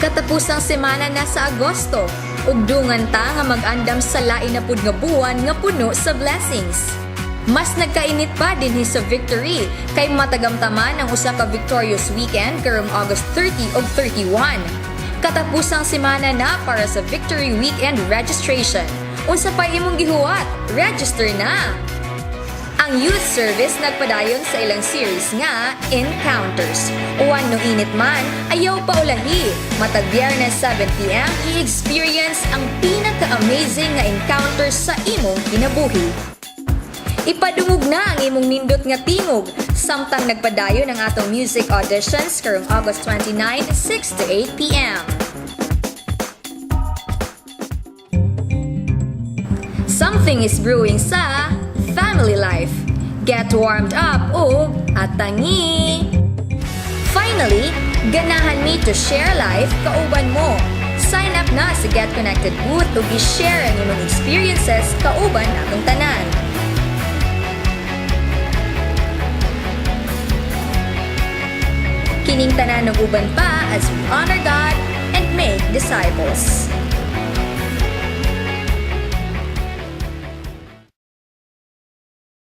Katapusang semana na sa Agosto, ug dungan ta nga mag-andam sa lain na pud nga buwan nga puno sa blessings. Mas nagkainit pa dinhi sa Victory kay matagamtaman ang usa ka victorious weekend karong August 30 ug 31. Katapusang semana na para sa Victory Weekend registration. Unsa pa imong gihuwat? Register na! Ang youth service nagpadayon sa ilang series nga Encounters. Uwan no init man, ayaw pa ulahi. Matag Biyernes 7 p.m., i-experience ang pinaka-amazing nga encounters sa imong kinabuhi. Ipadungog na ang imong nindot nga tingog samtang nagpadayon ang atong music auditions karong August 29, 6 to 8 p.m. Something is brewing sa Family Life. Get warmed up o atangi! Finally, ganahan mi to share life kauban mo. Sign up na sa Get Connected booth ug i-share ang imong experiences kauban natong tanan. Kining tanan ug uban pa as we honor God and make disciples.